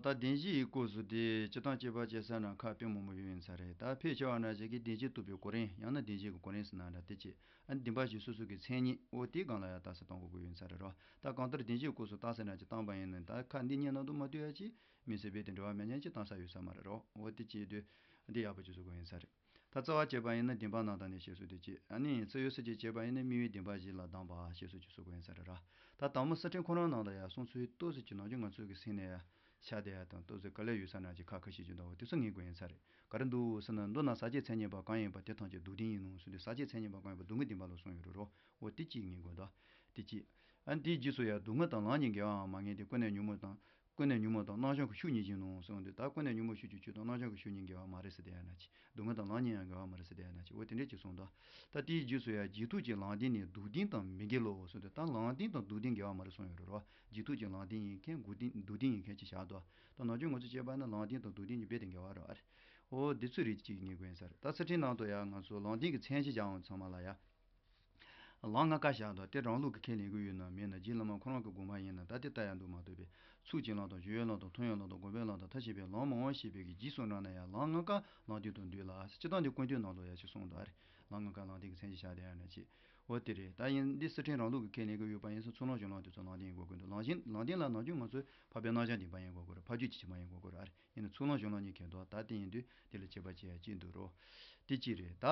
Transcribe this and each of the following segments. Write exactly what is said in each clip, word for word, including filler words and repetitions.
ད་བདེན་བཞིའི་སྐབས་སུ་དེ་སྤྱིར་བཏང་དཔྱད་པ་བྱེད་ས་ན་ཁག་དཔེ་མང་པོ་ཡོད་ཡིན་ས་རེད། ད་ཕལ་ཆེ་བ་ན་ཞིག་གིས་བདེན་བཞི་རྟོགས་པའི་གོ་རིམ། ཡང་ན་བདེན་བཞི་གི་གོ་རིམ་ཟེར་ན་འདྲ། དེ་ཅི། ཨ་ནི་བདེན་པ་བཞི་སོ་སོ་གི་མཚན་ཉིད། འོ་དེའི་སྒང་ལ་ཡང་རྟགས་གསལ་བཏང་དགོས་ཀྱི་ཡོད་ས་རེད་རོ། ད་གང་ལྟར་བདེན་བཞིའི་སྐབས་སུ་རྟགས་གསལ་ན་ཅིག་བཏང་པ་ཡིན་ན། ད་ཁག་འདི་གཉིས་ནང་དུ་མ་ཐུག་ཡ་ཅིག་མི་སྲིད་པས། དེ་འབྲེལ་བ་མེད་མཁན་ཅིག་བཏང་ས་ཡོད་ས་མ་རེད་རོ། འོ་དེ་ཅི་ཡོད་དུས་འདི་ཡག་པོ་ཅིག་བཟོ་དགོས་ཡིན་ས་རེད། ད་རྩ་བ་བྱས་པ་ཡིན་ན་བདེན་པ་རྣམ་དག་ནས་ཞེས་སོགས་དེ་ཅི། ཨ་ནི་ཚིག་ཡོད་ས་ཅིག་བྱས་པ་ཡིན་ན་དམིགས་ཡུལ་བདེན་པ་བཞི་ལ་གདམས་པ་ཞེས་སོགས་ཅིག་བཟོ་དགོས་ཡིན་ས་རེད་ར། ད་དང་པོ་གསེར་ཕྲེང་ཁོ་རང་ནང་ལ་ཡང་གསུང་ཚུལ་ཏོག་ཙམ་ཅིག་ནམ་རྒྱུན་ང་ཚོ་གི་སེམས་ནས་ཡང་ཤར་བསྡད་ཡ་དང་། ཏོག་ཙམ་ག་ལེར་ཡོད་ས་ན་ཅིག་ཁག་ཁ་ཤས་ཅིག་འདུག། འོ་དེ་ཚོ་ངེས་དགོས་ཡིན་ས་རེད། ག་རེ་འདུག་ཟེར་ན། མདོར་ན་ཟག་བཅས་མཚན་ཉིད་པ་གང་ཡིན་པ་དེ་ཐམས་ཅད་སྡུག་བདེན་ཡིན་ནོ་ཟེར་དུས། ཟག་བཅས་མཚན་ཉིད་པ་གང་ཡིན་པ་སྡུག་བསྔལ་བདེན་པ་ལ་གསུངས་ཡོད་རེད་རོ། འོ་དེ་གཅིག་ངེས་དགོས་འདུག། དེ་གཅིག། ཨ་ནི་དེའི་རྗེས་སུ་ཡང་སྡུག་བསྔལ་དང་ལམ་གཉིས་འགལ་བའང་མ་ངེས་ཏེ། ཀུན་ནས་ཉོན་མོངས་དང་། ཀུན་ནས་ཉོན་མོངས་དང་རྣམ་བྱང་གི་ཤུགས་གཉིས་ཀྱིས་ནོ་གསུངས་དུས། ད་ཀུན་ནས་ཉོན་མོངས་ཤུགས་ཀྱི་ཆོས་དང་རྣམ་བྱང་གི་ཤུགས་གཉིས་འགལ་བ་མ་རེད་ཟེར་བསྡད་ཡ་ན་ཅིག། སྡུག་བསྔལ་དང་ལམ་གཉིས་ཡང་འགལ་བ་མ་རེད་ཟེར་བསྡད་ཡ་ན་ཅིག། འོ་དེ་འདྲས་ཅིག་གསུངས་འདུག། ད་དེའི་རྗེས་སུ་ཡང་རྗེས་ཐོབ་ཀྱི་ལམ་བདེན་ནི་སྡུག་བདེན་དང་མི་འགལ་ལོ་གསུངས་དུས། ད་ལམ་བདེན་དང་སྡུག་བདེན་འགལ་བ་མ་རེད་གསུངས་ཡོད་རེད་རོ། རྗེས་ཐོབ་ཀྱི་ལམ་བདེན་ཡིན་མཁན་སྡུག་བདེན། སྡུག་བདེན་ཡིན་མཁན་ཅིག་བཞག་འདུག། ད་ནམ་རྒྱུན་ང་ཚོ་བྱས་པ་ན་ལམ་བདེན་དང་སྡུག་བདེན་གྱི་རྦད་དེ་འགལ་བ་རེད་ཨ་རེད། འོ་འདི་ཚོ་རེད་ཅིག་ངེས་དགོས་ཡིན་ས་རེད། ད་གསེར་ཕྲེང་ནང་དུ་ཡང་ང་ཚོ་ལམ་བདེན་གྱི་མཚན་གཞི་བཞག་འོང་ཚང་མ་ལ་ཡང་། ལམ་ལྔ་ཀ་བཞག་འདུག། དེ་རང་ལུགས་ཀྱི་ཁས་ལེན་གྱི་ཡོད་ན་མེད་ན། རྗེ་བླ་མ་ཁོ་རང་གི་དགོངས་པ་ཡིན་ན། ད་དེ་ལྟ་ཡང་འདུག་མ་གཏོགས་པའི། ཚུལ་གྱི་ལམ་དང་སྦྱོར་བའི་ལམ་དང་མཐོང་བའི་ལམ་དང་སྒོམ་པའི་ལམ་དང་མཐར་ཕྱིན་པའི་ལམ་མང་བ་ཞེས་པའི་གི་རྗེས་སུ་འབྲངས་ན་ཡང་ལམ་ལྔ་ཀ་ལམ་བདེན་དུ་འདོད་ལ། སྤྱིར་བཏང་འདི་ཀུན་བཏུས་ནང་ལ་ཡང་ཅིག་གསུངས་འདུག་ཨ་རེ། ལམ་ལྔ་ཀ་ལམ་བདེན་གྱི་མཚན་གཞི་བཞག་བསྡད་ཡ་ན་ཅིག། འོ་དེ་རེད། ད་ཡིན་འདི་གསེར་ཕྲེང་རང་ལུགས་ཀྱི་ཁས་ལེན་གྱི་ཡོད་པ་ཡིན་ཙང་། ཚུལ་ལམ་གཞུང་ལམ་དེ་ཚོ་ལམ་བདེན་ཡིན་དགོས་ཀྱི་འདུག། ལམ་བདེན། ལམ་བདེན་ལ་ནམ་རྒྱུན་ང་ཚོས་འཕགས་པའི་རྣམ་གཞག་བདེན་པ་ཡིན་དགོས་ཀྱི་རེད། འཕགས་རྒྱུད་ཀྱི་བྱེ་བྲག་ཡིན་དགོས་ཀྱི་རེད་ཨ་རེ། ཡིན་ན་ཚུལ་ལམ་གཞུང་ལམ་གཉིས་ཁེལ་འདུག། ད་དེ་ཡིན་དུས་དེ་ལ་དཔྱད་པ་བྱེད་ཡ་གཅིག་འདུག་རོ། དེ་གཅིག་རེད། ད་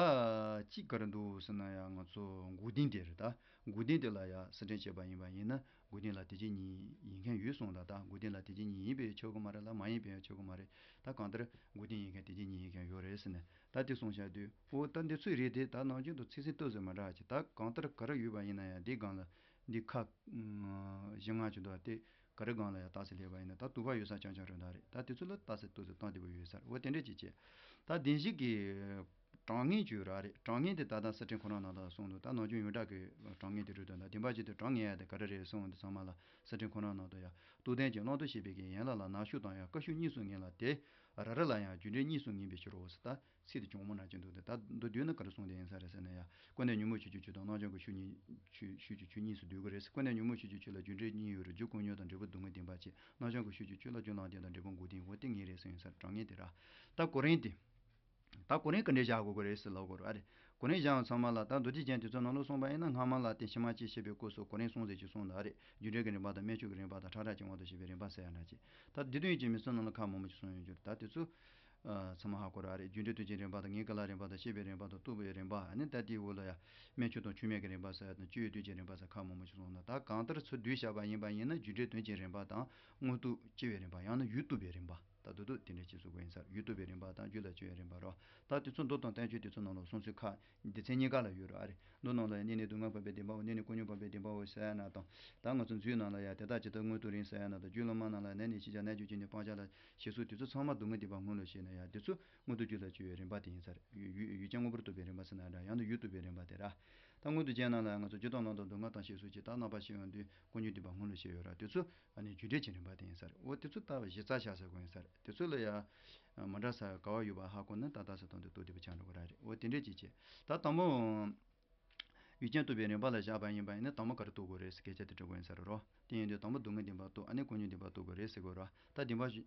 གཅིག་ག་རེ་འདུག་ཟེར་ན་ཡང་ང་ཚོ་འགོག་བདེན་དེ་རེད། ད་འགོག་བདེན་དེ་ལ་ཡང་གསེར་ཕྲེང་བྱས་པ་ཡིན་པ་ཡིན་ན། འགོག་བདེན་ལ་དེ་བཞིན་ཉིད་ཡིན་མཁན་ཡོད་གསུངས་ད། ད་འགོག་བདེན་ལ་དེ་བཞིན་ཉིད་ཡིན་པས་ཆོག་གི་མ་རེད་ལ། མ་ཡིན་པས་ཆོག་གི་མ་རེད། ད་གང་ལྟར་འགོག་བདེན་ཡིན་མཁན་དེ་བཞིན་ཉིད་ཡིན་མཁན་ཡོད་རེད་ཟེར་ནས། ད་དེ་གསུངས་བཞག་དུས། འོ་ད་འདི་ཚོ་རེད་དེ། ད་ནམ་རྒྱུན་དུ་ཚིག་ཟིན་ཏོག་ཟིན་མ་འདྲ་ཅིག། ད་གང་ལྟར་ག་རེ་ཡོད་པ་ཡིན་ན་ཡང་འདི་སྒང་ལ་འདི་ཁ་བཞི་ལྔ་ཅིག་འདུག་སྟེ། ག་རེ་སྒང་ལ་ཡང་རྟགས་གསལ་སླེབས་པ་ཡིན་ན། ད་དུ་བ་ཡོད་ས་རྐྱང་རྐྱང་རེད་ད་རེད། ད་དེ་ཚོ་ལ་རྟགས་གསལ་ཏོག་ཙམ་བཏང་བསྡད་པ་ཡོད་ས་རེད། འོ་དེ་འདྲས་ཅིག་བྱས། ད་བདེན་བཞི་གི་གྲངས་ངེས་བརྗོད་ར་རེད། གྲངས་ངེས་དེ་ད་ལྟ་གསེར་ཕྲེང་ཁོ་རང་ནང་ལ་གསུངས་འདུག། ད་ནམ་རྒྱུན་ཡོངས་གྲགས་ཀྱི་གྲངས་ངེས་དེ་རེད་དོ། ད་བདེན་པ་བཞི་དེ་གྲངས་ངེས་ཡ་དེ་ག་རེ་རེད་གསུངས་འདུག། ཚང་མ་ལ་གསེར་ཕྲེང་ཁོ་རང་ནང་དུ་ཡང་རྟོགས་ལྡན་གྱི་བླང་དོར་ཤེས་པའི་གི་ཡན་ལག་ལ་ནང་ཤུགས་དང་ཡང་དཀར་ཤུགས་གཉིས་སུ་ངེས་ལ། དེ་ར་རི་ལ་ཡང་རྒྱུ་འབྲས་གཉིས་སུ་ངེས་པའི་ཕྱིར་རོ་ཟེར། ད་ཚིག་དེ་གྱོང་མོ་ན་ཅན་འདུག་སྟེ། ད་མདོར་བསྡུས་ན་ག་རེ་གསུངས་བསྡད་ཡིན་ས་རེད་ཟེར་ན་ཡང་། ཀུན་ནས་ཉོན་མོངས་ཆོས་ཀྱི་ཆོས་དང་རྣམ་བྱང་གི་ཆོས་གཉིས། ཆོས་ཆོས་ཀྱི་ཆོས་གཉིས་སུ་འདུས་ཀྱི་རེད་ཟེར། ཀུན་ནས་ཉོན་མོངས་ཆོས་ཀྱི་ཆོས་ལ་རྒྱུ་འབྲས་གཉིས་ཡོད་རེད། རྒྱུ་ཀུན་ཉོན་དང་འབྲས་བུ་སྡུག་བསྔལ་བདེན་པ་བྱས། རྣམ་བྱང་གི་ཆོས་ཀྱི་ཆོས་ལ་རྒྱུ་ལམ་བདེན་དང་འབྲས་བུ་འགོག་བདེན། འོ་དེ་ངེས་རེད་ཟེར་ཡིན་ས་རེད། གྲངས་ངེས་དེ་ར། ད་གོ་རིམ་དེ། ད་གོ་རིམ་ག་འདྲས་བཞག་དགོས་ཀྱི་རེད་ཟེར་ལབ་དགོས་རེད་ཨ་རེ། གོ་རིམ་བཞག་ཡང་ཚང་མ་ལ་ད་མདོ་སྡེ་རྒྱན་དེ་ཚོ་ནང་ལ་གསུངས་པ་ཡིན་ན། སྔ་མ་ལ་བརྟེན་ཕྱི་མ་སྐྱེ་ཞེས་པའི་སྐབས་སུ་གོ་རིམ་གསུམ་ཟེར་གྱི་གསུངས་འདུག་ཨ་རེ། རྒྱུ་འབྲས་ཀྱི་རིམ་པ་དང་། དམན་ཆོས་ཀྱི་རིམ་པ་དང་། ཕྲ་རགས་བཅས་དབང་དུ་བྱས་པའི་རིམ་པ་ཟེར་ཡ་ན་ཅིག། ད་སྡེ་བདུན་གྱི་མི་སུ་ནང་ལ་ཁག་མང་པོ་ཅིག་གསུངས་ཡོད་རྒྱུ་རེད། ད་དེ་ཚོ་ཨ་ཚང་མ་ཧ་གོ་ར་ཨ་རེ། རྒྱུ་འབྲས་དོན་གྱི་རིམ་པ་དང་། ངེས་འགལ་རིམ་པ་དང་། ཤེས་པའི་རིམ་པ་དང་། རྟོགས་པའི་རིམ་པ། ཨ་ནི་ད་དེའི་འོག་ལ་ཡང་དམན་ཆོས་དང་ཆོས་མེད་ཀྱི་རིམ་པ་ཟེར་ཡ་དང་། སྤྱོད་ཡུལ་དོན་གྱི་རིམ་པ་ཟེར་ཁག་མང་པོ་ཅིག་གསུངས་ན། ད་གང་ལྟར་ཚུར་བསྡུས་བཞག་པ་ཡིན་པ་ཡིན་ན། རྒྱུ་འབྲས་དོན་གྱི་རིམ་པ་དང་། དངོས་རྟོགས་སྐྱེ་བའི་རིམ་པ། ཡང་ན་ཡུལ་རྟོགས་པའི་རིམ་པ། ད་དུ་དུ་དེ་འདྲ་ཅིག་བཟོ་དགོས་ཡིན་ས་རེད། ཡུལ་རྟོགས་པའི་རིམ་པ་དང་རྒྱུད་ལ་སྐྱེ་བའི་རིམ་པ་རོ། ད་དེ་ཚོ་མདོ་དང་བསྟན་བཅོས་དེ་ཚོ་ནང་ལ་གསུང་ཚུལ་ཁག་སྡེ་ཚན་གཉིས་ཀ་ལ་ཡོད་རེད་ཨ་རེ། མདོ་ནང་ལ་ཡང་གནས་ནི་སྡུག་བསྔལ་འཕགས་པའི་བདེན་པའོ་ཟེར་ཡ་ན་དང་། ད་ང་ཚོ་མཛོད་ནང་ལ་ཡང་དེ་དག་ཇི་ལྟར་དངོས་རྟོགས་རིང་ཟེར་ཡ་ན་དང་། རྒྱུད་བླ་མ་ནང་ལ་ནད་ནི་ཤེས་བྱ། རྣལ་འབྱོར་གྱི་ནི་སྤང་བྱ་ལ་ཞེས་སོགས་དེ་ཚོ་ཚང་མ་སྡུག་བསྔལ་བདེན་པ་སྔོན་ལ་ཤེས་ན་ཡང་། དེ་ཚོ་དངོས་རྟོགས་རྒྱུད་ལ་སྐྱེ་བའི་རིམ་པ་དེ་ཡིན་ས་རེད། ཡུལ་ཡུལ་ཡུལ་ཅན་དངོས་པོར་རྟོགས་པའི་རིམ་པ་ཟེར་ན་འདྲ། ཡང་ན་ཡུལ་རྟོགས་པའི་རིམ་པ་དེ་ར། ད་དངོས་རྟོགས་རྒྱན་ནང་ལ་ང་ཚོ་སྤྱིར་བཏང་ལམ་དང་སྡུག་བསྔལ་དང་ཞེས་སོགས་ཀྱི་ད་རྣམ་པ་ཤེས་ཡོང་དུས་ཀུན་ཉོན་བདེན་པ་སྔོན་ལ་ཤེས་ཡོད་ར། དེ་ཚོ་ཨ་ནི་རྒྱུ་འབྲས་ཀྱི་རིམ་པ་དེ་ཡིན་ས་རེད། འོ་དེ་ཚོ་ལྟ་བ་གཞི་རྩ་བཞག་ས་དགོས་ཡིན་ས་རེད། དེ་ཚོ་ལ་ཡང་མ་འདྲ་ས་ག་བ་ཡོད་པ་ཧ་གོ་ན་ད་ལྟ་ས་དང་དུ་རྟོགས་བདེ་པོ་ཆགས་འགྲོ་གི་ར་རེད། འོ་དེ་འདྲས་ཅིག་བྱས། ད་དང་པོ་ཡུལ་ཅན་རྟོགས་པའི་རིམ་པ་ལ་བཞག་པ་ཡིན་པ་ཡིན་ན། དང་པོ་ག་རེ་རྟོགས་དགོས་རེད་ཟེར་སྐད་ཆ་དེ་དྲི་དགོས་ཡིན་ས་རེད་རོ། དེ་ཡིན་དུས་དང་པོ་སྡུག་བསྔལ་བདེན་པ་རྟོགས། ཨ་ནི་ཀུན་ཉོན་བདེན་པ་རྟོགས་དགོས་རེད་ཟེར་དགོས་ར། ད་བདེན་པ་བཞི་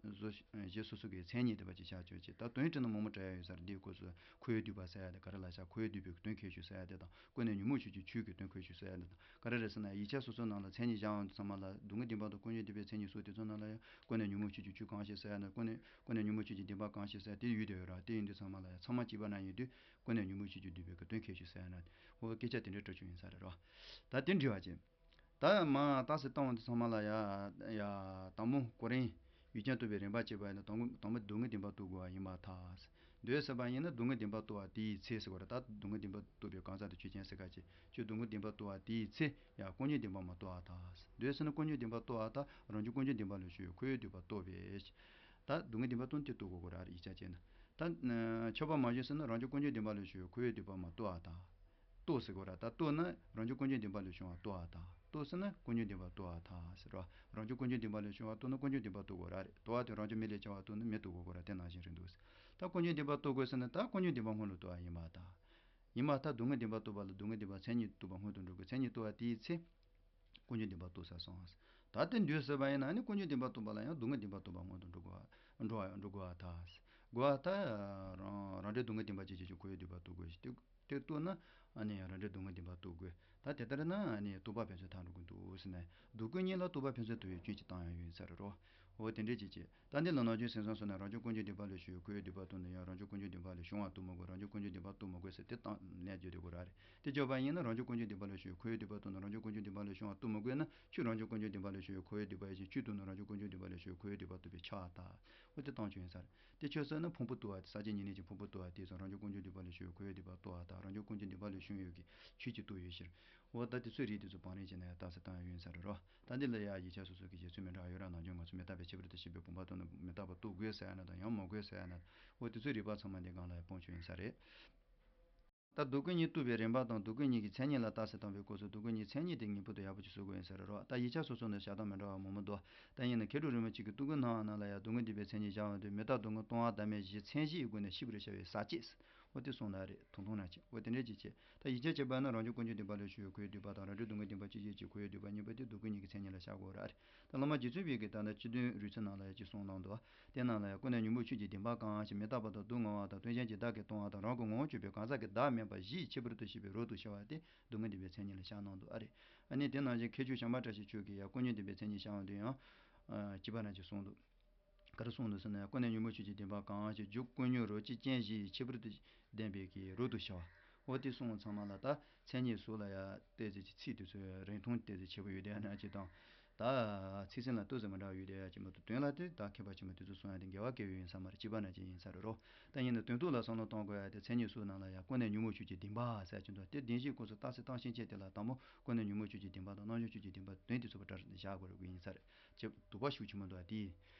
བཞི་སོ་སོ་གི་མཚན་ཉིད་བདེན་པ་ཅིག་བཞག་ཆོག་ཅིག། ད་དོན་དྲན་ན་མང་པོ་འདྲ་ཡ་ཡོད་ས་རེད། འདིའི་སྐབས་སུ་འཁོར་བའི་སྡུད་པ་ཟེར་ཡ་དེ་ག་རེ་ལ་བཞག། འཁོར་བའི་སྡུད་པའི་དོན་ཁས་ཞུགས་ཟེར་ཡ་དེ་དང་། ཀུན་ནས་ཉོན་མོངས་ཆོས་ཀྱི་ཆོས་ཀྱི་དོན་ཁས་ཞུགས་ཟེར་ཡ་དེ་དང་། ག་རེ་རེད་ཟེར་ན། ཡིག་ཆ་སོ་སོའི་ནང་ལ་མཚན་ཉིད་བཞག་ཡོང་དུས་ཚང་མ་ལ་སྡུག་བསྔལ་བདེན་པ་དང་ཀུན་ཉོན་བདེན་པའི་མཚན་ཉིད་སོགས་དེ་ཚོ་ནང་ལ་ཡང་ཀུན་ནས་ཉོན་མོངས་ཆོས་ཀྱི་ཆོས་གང་ཞིག་ཟེར་ཡ་ན། ཀུན་ནས་ཀུན་ནས་ཉོན་མོངས་ཆོས་ཀྱི་བདེན་པ་གང་ཞིག་ཟེར་ཡ་དེ་ཡོད་དེ་ཡོད་ར། དེ་ཡིན་དུས་ཚང་མ་ལ་ཡང་ཚང་མ་གཅིག་པ་ན་ཡིན་དུས་ཀུན་ནས་ཉོན་མོངས་ཆོས་ཀྱི་སྡུད་པའི་གི་དོན་ཁས་ཞུགས་ཟེར་ཡ་ན། འོ་སྐད་ཆ་དེ་འདྲ་འདྲི་ཆོག་ཡིན་ས་རེད་ར། ད་དེ་འདྲི་བ་ཅིག། ད་མ་རྟགས་གསལ་བཏང་བ་འདི་ཚང་མ་ལ་ཡ་ཡ་དང་པོ་གོ་རིམ་ཡུལ་ཅན་རྟོགས་པའི་རིམ་པ་བྱེད་པ་ཡིན་ན། དང་པོ་དང་པོ་སྡུག་བསྔལ་བདེན་པ་རྟོགས་དགོས་པ་ཡིན་པར་ཐལ། འདོད་ཟེར་བ་ཡིན་ན་སྡུག་བསྔལ་བདེན་པ་རྟོགས་པ་དེའི་ཚེ་ཟེར་བ་རེད། ད་སྡུག་བསྔལ་བདེན་པ་རྟོགས་པའི་གང་ཟག་དེ་ཆོས་ཅན་ཟེར་ག་ཅིག། ཁྱོད་སྡུག་བསྔལ་བདེན་པ་རྟོགས་པ་དེའི་ཚེ་ཡང་ཀུན་ཉོན་བདེན་པ་མ་རྟོགས་པར་ཐལ། འདོད་ཟེར་ན་ཀུན་ཉོན་བདེན་པ་རྟོགས་པར་ཐལ། རང་རྒྱུད་ཀུན་ཉོན་བདེན་པ་ལ་ཞུགས་པའི་འཁོར་བའི་སྡུད་པ་རྟོགས་པས། ད་སྡུག་བསྔལ་བདེན་པ་རྟོགས་ན་དེ་རྟོགས་དགོས་དགོས་ར་ཡིག་ཆ་བྱས་ན། ད་ཆོག་པ་མ་ཞུགས་ཟེར་ན་རང་རྒྱུད་ཀུན་ཉོན་བདེན་པ་ལ་ཞུགས་པའི་འཁོར་བའི་སྡུད་པ་མ་རྟོགས་པར་ཐལ། རྟོགས་ཟེར་དགོས་ར། ད་རྟོགས་ན་རང་རྒྱུད་ཀུན་ཉོན་བདེན་པ་ལས་བྱུང་བ་རྟོགས་པར་ཐལ། རྟོགས་ཟེར་ན་ཀུན་ཉོན་བདེན་པ་རྟོགས་པར་ཐལ་ཟེར་རོ། རང་རྒྱུད་ཀུན་ཉོན་བདེན་པ་ལས་བྱུང་བ་རྟོགས་ན་ཀུན་ཉོན་བདེན་པ་རྟོགས་དགོས་ར་རེད། རྟོགས་པ་དེ་རང་རྒྱུད་མིག་ལས་བྱ་བ་རྟོགས་ན་མིག་རྟོགས་དགོས་དགོས་ར། དེ་ནང་བཞིན་རེད་འདུག། ད་ཀུན་ཉོན་བདེན་པ་རྟོགས་དགོས་ཟེར་ན་ད་ཀུན་ཉོན་བདེན་པ་སྔོན་ལ་རྟོགས་པ་ཡིན་པར་ཐལ། ཡིན་པར་ཐལ། སྡུག་བསྔལ་བདེན་པ་རྟོགས་པ་ལ་སྡུག་བསྔལ་བདེན་པ་མཚན་ཉིད་རྟོགས་པ་སྔོན་དུ་འགྲོ་དགོས། མཚན་ཉིད་རྟོགས་པ་དེའི་ཚེ་ཀུན་ཉོན་བདེན་པ་རྟོགས་ཚར་སོང་། ད་དེ་འདོད་ཟེར་བ་ཡིན་ན་ནི་ཀུན་འབྱུང་བདེན་པ་རྟོགས་པ་ལ་ཡང་སྡུག་བསྔལ་བདེན་པ་རྟོགས་པ་སྔོན་དུ་འགྲོ་དགོས་པ་འགྲོ་བ་འགྲོ་དགོས་པ་དང་། དགོས་པ་ད་རང་རང་འབྲས་སྡུག་བསྔལ་བདེན་པ་ཅིག་བྱེད་ཀྱི་ཆོས་ཀྱི་འདོད་པ་རྟོགས་དགོས་ཤིང་། དེ་དེ་རྟོགས་ན་ཨ་ནི་རང་འབྲས་སྡུག་བསྔལ་བདེན་པ་རྟོགས་དགོས། ད་དེ་ལྟར་ན་ཨ་ནི་རྟོག་པ་ཕན་ཚུན་ཐག་འགྲོ་གི་འདུག་ཟེར་ནས། སྡུག་ཀུན་གཉིས་ལ་རྟོག་པ་ཕན་ཚུན་དུ་བའི་སྐྱོན་གྱི་སྟངས་ཡང་ཡོད་ས་རེད་རོ། འོ་དེ་འདྲའི་ཅིག་བྱེད། ད་འདི་ལ་ནམ་རྒྱུན་སེམས་བཟང་སོགས་ན་རང་བྱུང་ཀུན་འབྱུང་བདེན་པ་ལ་ཞུགས་པའི་འཁོར་བའི་འདོད་པ་རྟོགས་ན་ཡང་རང་བྱུང་ཀུན་འབྱུང་བདེན་པ་ལ་ཞུགས་པ་རྟོགས་མི་དགོས། རང་བྱུང་ཀུན་འབྱུང་བདེན་པ་རྟོགས་མི་དགོས་ཟེར་དེ་སྟངས་ནས་བརྗོད་དེ་དགོས་ར་རེད། དེ་བརྗོད་པ་ཡིན་ན་རང་བྱུང་ཀུན་འབྱུང་བདེན་པ་ལ་ཞུགས་པའི་འཁོར་བའི་འདོད་པ་རྟོགས་ན་རང་བྱུང་ཀུན་འབྱུང་བདེན་པ་ལ་ཞུགས་པ་རྟོགས་མི་དགོས་ན། ཁྱོད་རང་བྱུང་ཀུན་འབྱུང་བདེན་པ་ལ་ཞུགས་པའི་འཁོར་བའི་འདོད་པ་ཡིན་ཞིང་། ཁྱོད་རྟོགས་ན་རང་བྱུང་ཀུན་འབྱུང་བདེན་པ་ལ་ཞུགས་པའི་འཁོར་བའི་འདོད་པ་རྟོགས་པས་ཁྱབ་པ་དང་། འོ་དེ་སྟངས་ཀྱང་ཡིན་ས་རེད། དེ་ཁྱོད་ཟེར་ན་ཕུང་པོ་རྟོགས་པ་དེ་ས་བཅད་གཉིས་ལྡན་གྱི་ཕུང་པོ་རྟོགས་པ་དེ་ཚོ་རང་བྱུང་ཀུན་འབྱུང་བདེན་པ་ལ་ཞུགས་པའི་འཁོར་བའི་འདོད་པ་རྟོགས་པ་དང་། རང་བྱུང་ཀུན་འབྱུང་བདེན་པ་ལ་ཞུགས་ཡོད་ཀྱི་ཆོས་ཀྱིས་རྟོགས་ཡོད་ཕྱིར། འོ་ད་དེ་ཚོའི་རིགས་དེ་ཚོ་བང་རིམ་བྱས་ནས་རྟགས་གསལ་བཏང་ཡ་ཡོད་ས་རེད་རོ། ད་འདི་ལ་ཡ་ཡིག་ཆ་སོ་སོ་གི་བཞེད་ཚུལ་མི་འདྲ་བ་ཡོད་ར། ནམ་རྒྱུན་ང་ཚོ་མི་རྟག་པའི་ཁྱད་པར་དུ་ཞེན་པའི་བུམ་པ་རྟོགས་ན་མི་རྟག་པ་རྟོགས་དགོས་ཟེར་ཡ་ན་དང་། ཡང་མི་དགོས་ཟེར་ཡ་ན། འོ་དེ་ཚོའི་རིགས་པ་ཚང་མ་འདི་སྒང་ལ་ཡ་སྤོང་ཆོག་ཡིན་ས་རེད། ད་སྡུག་ཀུན་གཉིས་རྟོགས་པའི་རིམ་པ་དང་། སྡུག་ཀུན་གཉིས་ཀྱི་མཚན་ཉིད་ལ་རྟགས་གསལ་བཏང་བའི་སྐབས་སུ་སྡུག་ཀུན་གཉིས་མཚན་ཉིད་དེ་ངེས་པར་དུ་ཡག་པོ་ཅིག་བཟོ་དགོས་ཡིན་ས་རེད་རོ། ད་ཡིག་ཆ་སོ་སོ་ནས་བཞག་སྟངས་མི་འདྲ་བ་མང་པོ་འདུག་ད་ཡིན་ན་མཁས་གྲུབ་རིན་པོ་ཆེ་གིས་སྡུག་ཀུན་སྣང་བ་རྣམས་ལ་ཡང་སྡུག་བསྔལ་བདེན་པའི་མཚན་ཉིད་སྦྱར་བ་འདི་མི་རྟག་སྡུག་བསྔལ་སྟོང་པ་བདག་མེད་བཞི་མཚན་གཞིའི་སྒོ་ནས་ཤེས་པར་བྱ་བའི་ཟག་བཅས། འོ་དེ་གསུངས་ན་རེད། དུང་ཐུང་ན་ཅིག་འོ་དེ་འདྲས་ཅིག་བྱས། ད་ཡིག་ཆ་ཁྱད་པར་ན་རང་བྱུང་ཀུན་འབྱུང་བདེན་པ་ལ་ཞུགས་པའི་འཁོར་བའི་འདོད་པ་དང་། རང་འབྲས་སྡུག་བསྔལ་བདེན་པ་ཅིག་བྱེད་ཀྱི་འཁོར་བའི་འདོད་པ་གཉིས་པོ་དེ་སྡུག་ཀུན་གཉིས་ཀྱི་མཚན་ཉིད་ལ་བཞག་དགོས་ར་རེད། ད་བླ་མ་རྗེ་བཙུན་པས་ཀྱིས་ད་ལྟ་སྤྱི་དོན་རིགས་ཚུལ་ནང་ལ་ཡང་ཅིག་གསུངས་གནང་འདུག་དེ་ནང་ལ་ཡང་ཀུན་ནས་ཉོན་མོངས་ཆོས་ཀྱི་བདེན་པ་གང་ཞིག་མི་རྟག་པ་དང་སྡུག་བསྔལ་བ་དང་། སྟོང་ཞེན་གྱི་བདག་གིས་སྟོང་བ་དང་། རང་གི་ངོ་བོ་གཅོད་པའི་གང་ཟག་གི་བདག་མེད་པ་བཞི་ཡི་ཁྱད་པར་དུ་ཞེན་པའི་རབ་ཏུ་ཕྱེ་བ་དེ་སྡུག་བསྔལ་བདེན་པའི་མཚན་ཉིད་ལ་བཞག་གནང་འདུག་ཨ་རེད། ཨ་ནི་དེ་ནང་བཞིན་མཁས་མཆོག་བྱམས་པ་བཀྲ་ཤིས་མཆོག་གིས་ཡང་ཀུན་ཉོན་བདེན་པའི་མཚན་ཉིད་བཞག་འོང་དུས་ཡང་། ཨ། ཅི་པ་ན་ཅིག་གསུངས་འདུག་ག་རེ་གསུངས་འདུག་ཟེར་ན། ཀུན་ནས་ཉོན་མོངས་ཆོས་ཀྱི་བདེན་པ་གང་ཞིག་འཇུག་ཀུན་ཉོན་རབ་ཀྱི་རྐྱེན་བཞི་ཡི་ཁྱད་པར་དུ་ལྡན་པའི་གི་རབ་ཏུ་ཕྱེ་བ། འོ་དེ་གསུངས་པ་ཚང་མ་ལ་ད་མཚན་ཉིད་སོགས་ལ་ཡང་ཏོག་ཙམ་གྱི་ཚིག་དེ་ཚོའི་རིང་ཐུང་ཏོག་ཙམ་ཆེ་པོ་ཡོད་དེ་ན་ཅིག་དང་། ད་ཚིག་ཟིན་ལ་ཏོག་ཙམ་མི་འདྲ་བ་ཡོད་དེ་ཡ་ཅིག་མ་གཏོགས། དོན་ལ་དེ་ད་མཁས་པ་ཆེན་པོ་དེ་ཚོ་གསུང་ཡ་དེ་འགལ་བ་གལ་ཡོད་ཡིན་ས་མ་རེད། ཅི་པ་ན་ཅིག་ཡིན་ས་རེད་རོ། ད་ཡིན་ན་དོན་ཐོག་ལ་བསམ་བློ་གཏོང་དགོས་ཡ་དེ་མཚན་ཉིད་སོགས་ནང་ལ་ཡང་ཀུན་ནས་ཉོན་མོངས་ཆོས་ཀྱི་བདེན་པ་ཟེར་གྱི་འདུག་དེ་བདེན་བཞིའི་སྐབས་སུ་རྟགས་གསལ་སྟངས་ཤིང་ཆེན་དེ་ལ་དང་པོ་ཀུན་ནས་ཉོན་མོངས་ཆོས་ཀྱི་བདེན་པ་དང་རྣམ་བྱང་ཆོས་ཀྱི་བདེན་པ་དོན་དེ་ཚོ་བ་སྒྲ་བཞག་དགོས་རེད་ཡིན་ས་རེད། ཅེས་སྡུག་པ་ཤུགས་ཆེན་པོ་འདུག་ཨ་དེ།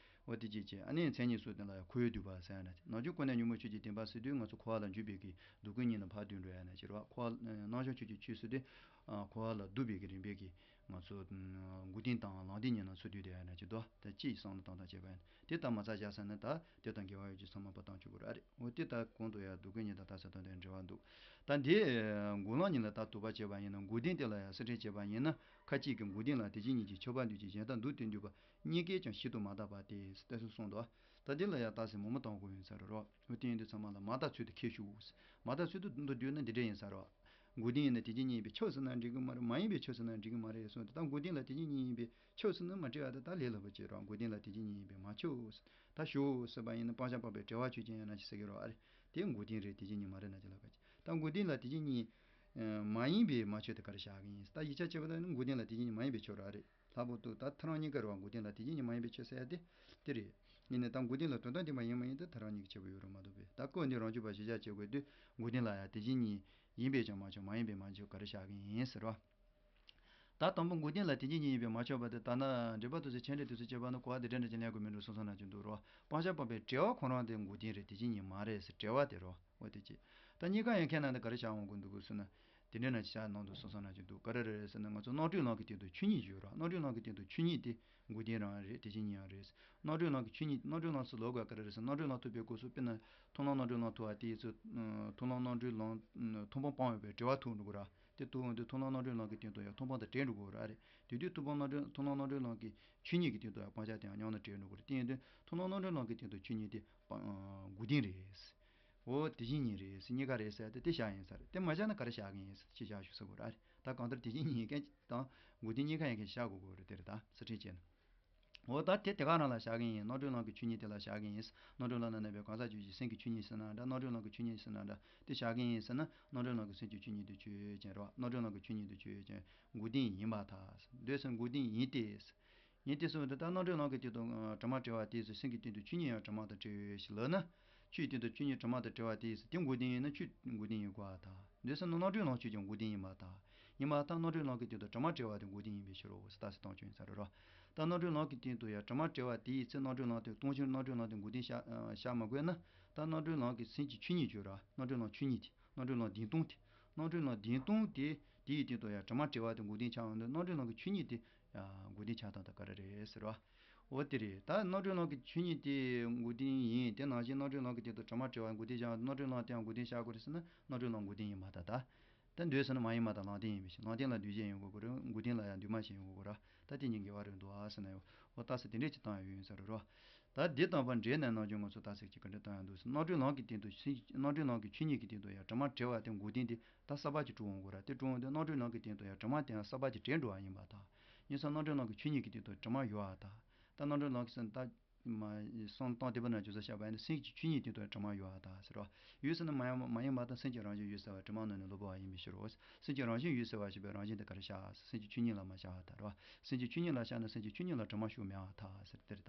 འོ་དེ་ཅེས་བྱས། ཨ་ནི་མཚན་ཉིད་སོགས་དེ་ལ་ཡང་འཁོར་བའི་འདོད་པ་ཟེར་ཡ་ན། ནམ་རྒྱུན་ཀུན་ནས་ཉོན་མོངས་ཆོས་ཀྱི་བདེན་པ་ཟེར་དུས་ང་ཚོ་འཁོར་བ་ལ་འཇུག་པའི་གི་སྡུག་ཀུན་གཉིས་ལ་ཕར་འདུས་འགྲོ་ཡ་ན་ཅི་རེད་བ། འཁོར་བ་རྣམ་བྱང་ཆོས་ཀྱི་ཆོས་ཟེར་དུས། ཨ། འཁོར་བ་ལ་འདུས་པའི་གི་རིམ་པས་གི་ང་ཚོ་འགོག་བདེན་དང་ལམ་བདེན་གཉིས་ནང་ཚུད་དུས་དེ་ཡ་ན་ཅི་འདུག་ད་ཅི་ཡི་བསམ་བློ་བཏང་སྟངས་བྱས་པ་ཡིན་དེ་ལྟར་མ་རྩ་བཞག་ས་ན། ད་དེ་དང་འགལ་བ་ཡོད་ཀྱི་བསམ་བློ་པ་བཏང་ཆོག་གི་རེད་ཨ་རེད། འོ་དེ་ལྟར་གོང་དུ་ཡང་སྡུག་ཀུན་གཉིས་དང་རྟགས་གསལ་སྟངས་དེ་འབྲེལ་བ་འདུག་ད་འདི་འགོག་ལམ་གཉིས་ལ་ད་དོགས་པ་བྱས་པ་ཡིན་ན། འགོག་བདེན་དེ་ལ་ཡང་གསལ་ཁྲིད་བྱས་པ་ཡིན་ན། ཁ་ཅིག་གིས་འགོག་བདེན་ལ་དེ་བཞིན་ཉིད་ཀྱི་ཁྱབ་པ་འདོད་ཀྱི་གཞན་དག་མདོར་བསྟན་འདོད་པ་གཉིས་ཀས་ཀྱང་ཞིབ་ཏུ་མ་བརྟགས་པ་སྟེ། ལྟ་ཚུལ་གསུངས་འདུག་ད་འདི་ལ་ཡང་རྟགས་གསལ་མང་པོ་བཏང་དགོས་ཡོད་ས་རེད་རོ། འོ་དེ་ཡིན་དུས་ཚང་མ་ལ་མ་བརྟགས་ཚུལ་དུ་ཁྱེར་ཤོག་མ་བརྟགས་ཚུལ་དུ་མདོར་བསྡུས་ན་འདི་འདྲ་ཡིན་ས་རེད། འགོག་བདེན་ཡིན་ན་དེ་བཞིན་ཉིད་ཡིན་པས་ཁྱབ་ཟེར་ན་འགྲིག་གི་མ་རེད། མ་ཡིན་པས་ཁྱབ་ཟེར་ན་འགྲིག་གི་མ་རེད་གསུངས་ཏེ། ད་འགོག་བདེན་ལ་དེ་བཞིན་ཉིད་ཡིན་པས་ཁྱབ་ཟེར་ན་མ་འགྲིག་པ་དེ་ད་ལས་སླ་པོ་ཅིག་རེད། འགོག་བདེན་ལ་དེ་བཞིན་ཉིད་ཡིན་པས་མ་ཁྱབ་ཟེར། ད་ཞོག་ཟེར་བ་ཡིན་ན་སྤང་བྱ་སྤངས་པའི་འབྲེལ་བ་ཆོས་ཅན་ཡང་ན་ཞེས་ཟེར་གྱི་རེད་བ། ཨ་རེད། དེ་འགོག་བདེན་རེད། དེ་བཞིན་ཉིད་མ་རེད་ན་ཅི་ལབ་ག་ཅི། ད་འགོག་བདེན་ལ་དེ་བཞིན་ཉིད་མ་ཡིན་པས་མ་ཁྱབ་དེ་ག་རེ་བཞག་གི་ཡིན། ད་ཡིག་ཆ་ཁྱད་པར་དུ་ནི་འགོག་བདེན་ལ་དེ་བཞིན་ཉིད་མ་ཡིན་པས་ཁྱབ་རེད་ཨ་རེད། ལྷག་པར་དུ་ད་ཐལ་རང་གཉིས་ཀ་རེད་བ། འགོག་བདེན་ལ་དེ་བཞིན་ཉིད་མ་ཡིན་པས་ཁྱབ་ཟེར་ཡ་དེ་དེ་རེད། ཡིན་ནའི་ད་འགོག་བདེན་ལ་དོན་དམ་བདེན་པ་ཡིན་མ་ཡིན་དེ་ཐལ་རང་གཉིས་ཀ་ཁྱད་པར་ཡོད་རེད་མ་གཏོགས་པས། ད་སྐབས་འདིར་རང་རྒྱུད་པ་གཞིར་བཞག་བྱེད་དགོས་དུས་འགོག་བདེན་ལ་ཡང་དེ་བཞིན་ཉིད་ཡིན་པས་ཀྱང་མ་ཁྱབ། མ་ཡིན་པས་མ་ཁྱབ་ག་རེ་བཞག་གི་ཡིན་ཟེར་བ། ད་དང་པོ་འགོག་བདེན་ལ་དེ་བཞིན་ཉིད་ཡིན་པས་མ་ཁྱབ་པ་དེ། ད་ནི་འགྲེལ་པ་དེ་ཚོ་མཆན་འགྲེལ་དེ་ཚོ་བྱས་པ་ནི་གོ་བ་དེ་འདྲ་འདྲ་ཅིག་ལེན་དགོས་མིན་འགྲོ་སོང་སོང་ན་ཅིག་འདུག་རོ། སྤང་བྱ་སྤངས་པའི་འབྲེལ་བ་ཁོ་རང་དེ་འགོག་བདེན་རེད། དེ་བཞིན་ཉིད་མ་རེད་ཟེར་འབྲེལ་བ་དེ་རོ། འོ་དེ་ཅི། ད་གཉིས་ཀ་ཡང་ཁྱེད་རྣམས་ནི་ག་རེ་བཞག་འོང་གི་འདུག་གོ་ཟེར་ན། དེ་འདྲ་ན་ཅིག་བཞག་གནང་འདུག་སོང་སོང་ན་ཅིག་འདུག་ག་རེ་རེད་ཟེར་ན། ང་ཚོ་རྣམ་གྲོལ་ལམ་གྱི་སྟེང་དུ་ཆོས་ཉིད་ཡོད་རོ། རྣམ་གྲོལ་ལམ་གྱི་སྟེང་དུ་ཆོས་ཉིད་དེ་འགོག་བདེན་རང་རེད། དེ་བཞིན་ཉིད་ཡང་རེད། རྣམ་གྲོལ་ལམ་གྱི་ཆོས་ཉིད། རྣམ་གྲོལ་ལམ་ཟེར་ལབ་དགོས་ག་རེ་རེད་ཟེར་ན། རྣམ་གྲོལ་ལམ་ཐོབ་པའི་སྐབས་སུ་དཔེར་ན་མཐོང་ལམ་རྣམ་གྲོལ་ལམ་ཐོབ་པ་དེ་ཡིན་ཚེ། མཐོང་ལམ་རྣམ་གྲོལ་ལམ་མཐོང་སྤང་སྤངས་ཡོད་པའི་འབྲེལ་བ་ཐོབ་འགྲོ་གི་ར། དེ་ཐོབ་འོང་དུས་མཐོང་ལམ་རྣམ་གྲོལ་ལམ་གྱི་སྟེང་དུ་ཡང་མཐོང་སྤང་དང་བྲལ་འགྲོ་གི་ར་རེད། དེ་དུས་མཐོང་སྤང་རྣམ་གྲོལ། མཐོང་ལམ་རྣམ་གྲོལ་ལམ་གྱི་ཆོས་ཉིད་ཀྱི་སྟེང་དུ་ཡང་སྤང་བྱ་དེ་ཡང་ཉམས་ལེན་བྲལ་འགྲོ་གི་རེད། དེ་ཡིན་དུས་མཐོང་ལམ་རྣམ་གྲོལ་ལམ་གྱི་སྟེང་དུ་ཆོས་ཉིད་དེ་སྤང་འགོག་བདེན་རེད། འོ་དེ་བཞིན་ཉིད་རེད། གཉིས་ཀ་རེད་ཟེར་ཏེ་དེ་བཞག་ཡིན་ས་རེད། དེ་མ་བཞག་ན་ག་རེ་བཞག་གི་ཡིན་ཟེར་ཅི་བཞག་ཞུ་ས་གོ་ར་རེད། ད་གང་ལྟར་དེ་བཞིན་ཉིད་ཀྱི་དང་འགོག་བདེན་གཉིས་ཀ་ཡང་གི་བཞག་དགོས་གོ་རེད། དེ་རེད། ད་གསལ་ཁྲིད་བྱས་ན། འོ་ད་དེ་དེ་ག་རང་ལ་བཞག་གི་ཡིན། རྣམ་གྲོལ་ལམ་གྱི་ཆོས་ཉིད་དེ་ལ་བཞག་གི་ཡིན། རྣམ་གྲོལ་ལམ་ལ་གནས་པའི་གང་ཟག་ཆོས་ཅན། སེམས་ཀྱི་ཆོས་ཉིད་ཟེར་ན་འདྲ། རྣམ་གྲོལ་ལམ་གྱི་ཆོས་ཉིད་ཟེར་ན་འདྲ། དེ་བཞག་གི་ཡིན་ཟེར་ན། རྣམ་གྲོལ་ལམ་གྱི་སེམས་ཀྱི་ཆོས་ཉིད་དེ་ཆོས་ཅན་རོ། རྣམ་གྲོལ་ལམ་གྱི་ཆོས་ཉིད་དེ་ཆོས་ཅན། འགོག་བདེན་ཡིན་པར་ཐལ། འདོད་ཟེར་འགོག་བདེན་ཡིན་ཏེ། ཡིན་ཏེ་གསུངས་པ་དེ་ལྟར་རྣམ་གྲོལ་ལམ་གྱི་སྟེང་དུ་དྲི་མ་བྲལ་བ་དེས་སེམས་ཀྱི་སྟེང་དུ་ཆོས་ཉིད་ཡང་དྲི་མ་དང་བྲལ་བའི་ཕྱིར་ལབ་ན། ཆོས་ཀྱི་སྟེང་དུ་ཆོས་ཉིད་དྲི་མ་དང་བྲལ་བ་དེས་དེ་འགོག་བདེན་ཡིན་ན་ཆོས་འགོག་བདེན་ཡིན་དགོས་པར་ཐལ། འདོད་ཟེར་ན་རྣམ་གྲོལ་ལམ་ཆོས་ཀྱང་འགོག་བདེན་ཡིན་པར་ཐལ། ཡིན་པར་ཐལ། རྣམ་གྲོལ་ལམ་གྱི་སྟེང་དུ་དྲི་མ་བྲལ་བ་དེ་འགོག་བདེན་ཡིན་པའི་ཕྱིར་རོ་ཟེར་རྟགས་གསལ་བཏང་ཆོག་ཡིན་ས་རེད་རོ། ད་རྣམ་གྲོལ་ལམ་གྱི་སྟེང་དུ་ཡང་དྲི་མ་བྲལ་བ་དེ་ཡིན་ཚེ་རྣམ་གྲོལ་ལམ་དེ་སྟོང་ཕྱིར་རྣམ་གྲོལ་ལམ་དེ་འགོག་བདེན་བཞག་བཞག་མ་དགོས་ན། ད་རྣམ་གྲོལ་ལམ་གྱི་སེམས་ཀྱི་ཆོས་ཉིད་བརྗོད་ར། རྣམ་གྲོལ་ལམ་ཆོས་ཉིད་དེ། རྣམ་གྲོལ་ལམ་བདེན་སྟོང་དེ། རྣམ་གྲོལ་ལམ་བདེན་སྟོང་དེ། དེ་ཡི་སྟེང་དུ་ཡང་དྲི་མ་བྲལ་བ་དེ་འགོག་བདེན་ཆགས་འོང་དུས་རྣམ་གྲོལ་ལམ་གྱི་ཆོས་ཉིད་དེ་ཡང་འགོག་བདེན་ཆགས་སྟངས་དེ་ག་རེ་རེད་ཟེར་བ། འོ་དེ་རེད། ད་རྣམ་གྲོལ་ལམ་གྱི་ཆོས་ཉིད་དེ་འགོག་བདེན་ཡིན། དེ་ནང་བཞིན་རྣམ་གྲོལ་ལམ་གྱི་སྟེང་དུ་དྲི་མ་བྲལ་བ་འགོག་བདེན་བཞག་རྣམ་གྲོལ་ལམ་དེ་ཡང་འགོག་བདེན་བཞག་དགོས་རེད་ཟེར་ན། རྣམ་གྲོལ་ལམ་འགོག་བདེན་ཡིན་པར་ཐལ། ད་ ད་འདོད་ཟེར་ན་མ་ཡིན་པ་དང་ལམ་བདེན་ཡིན་པའི་ཕྱིར། ལམ་བདེན་ལ་འདུས་བྱས་ཡིན་དགོས་ཀྱི་རེད། འགོག་བདེན་ལ་ཡང་འདུས་མ་བྱས་ཡིན་དགོས་ཀྱི་རེད། ད་དེ་གཉིས་འགལ་བ་རེད་འདུག་ཨ་ཟེར་ན་ཡང་། འོ་ད་ཟེར་དེ་འདྲས་ཅིག་བཏང་ཡ་ཡོད་ཡིན་ས་རེད་རོ། ད་འདི་དང་པོ་འབྲེལ་ནས་ནམ་རྒྱུན་ང་ཚོ་ད་ཟེར་གྱི་ག་འདྲས་བཏང་ཡ་འདུག་ཟེར། རྣམ་གྲོལ་ལམ་གྱི་སྟེང་དུ་ཆོས། རྣམ་གྲོལ་ལམ་གྱི་ཆོས་ཉིད་ཀྱི་སྟེང་དུ་ཡང་དྲི་མ་བྲལ་བ་དེ་འགོག་བདེན་དེ་ད་གསར་པ་ཅིག་གྲུབ་འོང་དགོས་ར། དེ་གྲུབ་འོང་དུས་རྣམ་གྲོལ་ལམ་གྱི་སྟེང་དུ་ཡང་དྲི་མ་དེ་ཡང་གསར་པ་ཅིག་བྲལ་འགྲོ་བ་ཡིན་པ་དང་། ཡིན་ཙང་རྣམ་གྲོལ་ལམ་གྱི་ཆོས་ཉིད་ཀྱི་སྟེང་དུ་དྲི་མ་ཡོད་པ་དང་། ད་རྣམ་གྲོལ་ལམ་གྱི་སྟེང་ད། མ། གསུམ་དང་དེ་བ་ན་ཅུང་ཟད་བཤད་པ་ཡིན་ན། སེམས་ཀྱི་ཆོས་ཉིད་སྟེང་དུ་དྲི་མ་ཡོད་པར་ཐལ་ཟེར་བ། ཡོད་ཟེར་ན་མ་ཡིན། མ་ཡིན་པར་ཐལ། སེམས་ཀྱི་རང་བཞིན་ཡོད་ཟེར་བ། དྲི་མ་ནང་ནས་གློ་བུར་བ་ཡིན་པའི་ཕྱིར་རོ། སེམས་ཀྱི་རང་བཞིན་ཡོད་ཟེར་བ་ཞེས་པའི་རང་བཞིན་དེ་ག་རེ་བཞག་ཟེར། སེམས་ཀྱི་ཆོས་ཉིད་ལ་མ་བཞག་པར་ཐལ་རོ། སེམས་ཀྱི་ཆོས་ཉིད་ལ་བཞག་ན་སེམས་ཀྱི་ཆོས་ཉིད་ལ་དྲི་མ་ཞུགས་མེད་པར་ཐལ་ཟེར། དེ་རེད་